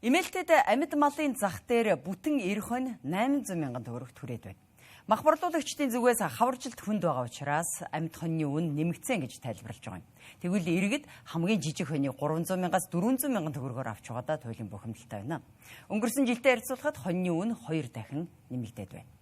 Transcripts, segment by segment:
Эмээлтэд амьд малын зах дээр бүтэн эр хонь 800 мянган төгрөгт хүрээд байна. Мах борлуулагчдын зүгээс хаваржилт хүнд байгаа учраас амьд хоньны үн нэмэгдсэн гэж тайлбарлаж байгаа юм. Тэгвэл иргэд хамгийн жижиг хоньыг 300 мянгаас 400 мянган төгрөгөөр авч байгаадаа туйлын бухимдалтай байна. Өнгөрсөн жилдээ харьцуулахад хоньны үн 2 дахин нэмэгдээд байна.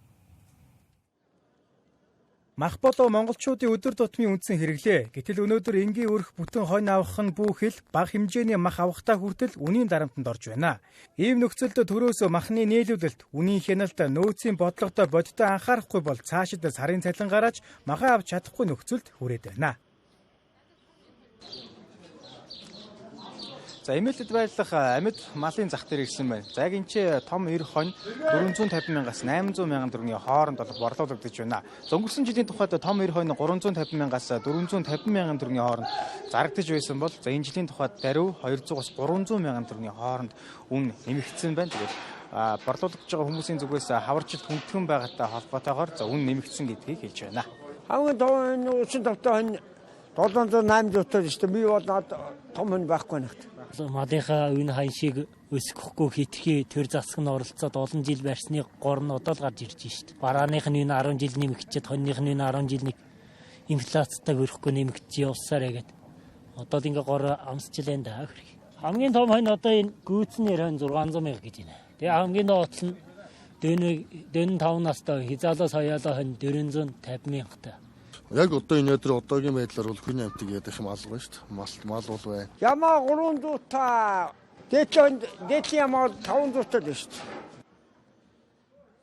Мах болов монголчуудын өдөр тутмын үндсэн хэрэглээ. Гэтэл өнөөдөр энгийн өрх бүтэн хонь авах нь бүхэл бага хэмжээний мах авахтаа хүртэл үнийн дарамтанд орж байна. Ийм нөхцөлд төрөөс махны нийлүүлэлт, үнийн хяналт, нөөцийн бодлоготой бодиттой анхаарахгүй бол цаашид сарын цалин гараач махаа авч чадахгүй нөхцөлд хүрээд байна. За эмээлтэд байлах амьд малын зах дээр ирсэн байна. За яг энэ ч том эр хонь 450 мянгаас 800 мянган төгрөгийн хооронд бол борлуулагдаж байна. Өнгөрсөн жилийн тухайд том эр хонь 350 мянгаас 450 мянган төгрөгийн хооронд зарагдаж байсан бол за энэ жилийн тухайд даруй 200-аас 300 мянган төгрөгийн хооронд үн нэмэгдсэн байна. Тэгээд борлуулагдж байгаа хүмүүсийн зүгээс хаваржилт хүндхэн байгаатай холбоотойгоор за үн нэмэгдсэн гэдгийг хэлж байна. Хамгийн том 35 хонь 700 800 таа шүү дээ. Би бол над том хонь байхгүй нэгт. Малынхаа үн хайн шиг өсөхгүй хитрхи төр засаг нь оролцоод олон жил барьсны гор нь одоо л гарч ирж шít. Барааных нь үн 10 жил нэмэгчээд, хоньных нь үн 10 жил нэг инфляцтай хөрөхгүй нэмэгдэж явсараа гэд. Одоо л ингээ гор амсчлаа да хэрэг. Хамгийн том хонь одоо энэ гүйцний хонь 600 мянга гэж байна. Тэгээ хамгийн доотлол нь дөн 5 настай хизаалаас хаяалаа хонь 450 мянгатай. Яг одоо энэ өдөр одоогийн байдлаар бол хүний амьтыг ядах юм алга байна шүү дээ. Мал бол байна. Ямаа 300 та дээдлийн ямаа 500 та л шүү дээ.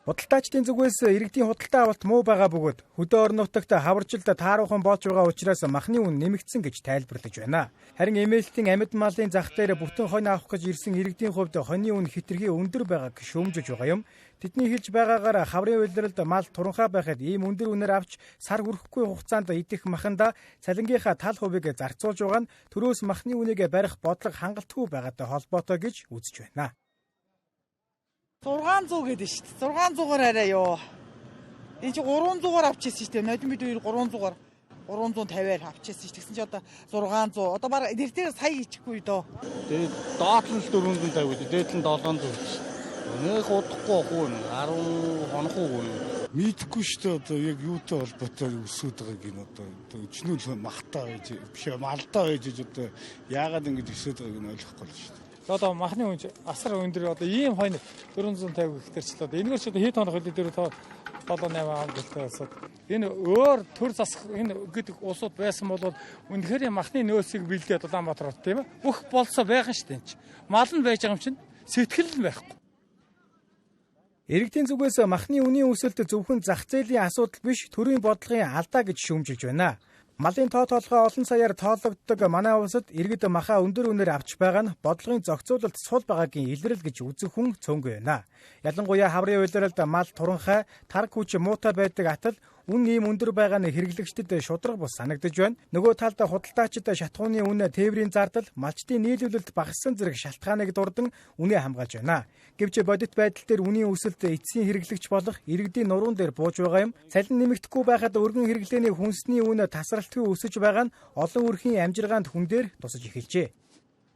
Худалдаачдын зүгээс иргэдийн худалдаа авалт муу байгаа бөгөөд хөдөө орон нутагт хаваржилт тааруухан болж байгаа учраас махны үн нэмэгдсэн гэж тайлбарлаж байна. Харин эмээлтийн амьд малын зах дээр бүтэн хонь авах гэж ирсэн иргэдийн хувьд хоньны үн хэтэрхий өндөр байгааг шүүмжиж байгаа юм. Тэдний хэлж байгаагаар хаврын улиралд мал туранхай байхад ийм өндөр үнээр авч сар хүрэхгүй хугацаанд идэх маханда цалингийнхаа тал хувийг зарцуулж байгаа нь төрөөс махны үнийг барих бодлого хангалтгүй байгаатай холбоотой гэж үзэж байна. 600 гэдэг шүү дээ. 600-аар арай юу. Энэ чи 300-аар авчихсан шүү дээ. Нодон бид хоёр 300-аар 350-аар авчихсан шүү. Тэгсэн чи одоо 600. Одоо баг тэр дээр сая ичихгүй дөө. Тэгээд доотлол 450 гэдэг. Дээдл нь 700 гэж. Нэх удахгүй ах уу 10 хонох уу юу. Мэдхгүй шүү дээ. Одоо яг юутай холбоотой өсөд байгааг нь одоо өчнөл махтаа байж биш малдаа байж одоо яагаад ингэж өсөд байгааг нь ойлгохгүй л шүү дээ. Одоо махны үн асар өндөр одоо ийм хонь 450 гектар ч л одоо энэгээр ч одоо хэд хоног хөлөө дээр 7 8 ам гэлтэй улсууд энэ өөр төр засах энэ гэдэг улсууд байсан бол үнэхээр махны нөөцийг бэлдээд Улаанбаатар хот тийм ээ бүх болцоо байх нь шүү дээ. Мал нь байж байгаа юм чинь сэтгэл нь байхгүй. Иргэдийн зүгээс махны үнийн өсөлт зөвхөн зах зээлийн асуудал биш төрийн бодлогын алдаа гэж шүүмжилж байна. Малын тоо толгой олон саяар тоологддог манай улсад иргэд махаа өндөр үнээр авч байгаа нь бодлогын зохицуулалт сул байгаагийн илрэл гэж үзэх хүн цөөнгүй байна. Ялангуяа хаврын улиралд мал туранхай, тарг хүч муутай байдаг атал үн ийм өндөр байгаа нь хэрэглэгчдэд шударга бус санагдаж байна. Нөгөө талд худалдаачид шатхууны үн, тээврийн зардал, малчдын нийлүүлэлт багассан зэрэг шалтгааныг дурдан үнэ хамгаалж байна. Гэвч бодит байдал дээр үнийн өсөлт эцсийн хэрэглэгч болох иргэдийн нуруунд дээр бууж байгаа юм. Цалин нэмэгдэхгүй байхад өргөн хэрэглээний хүнсний үн тасралтгүй өсөж байгаа нь олон өрхийн амжиргаанд хүн дээр тусаж эхэлжээ.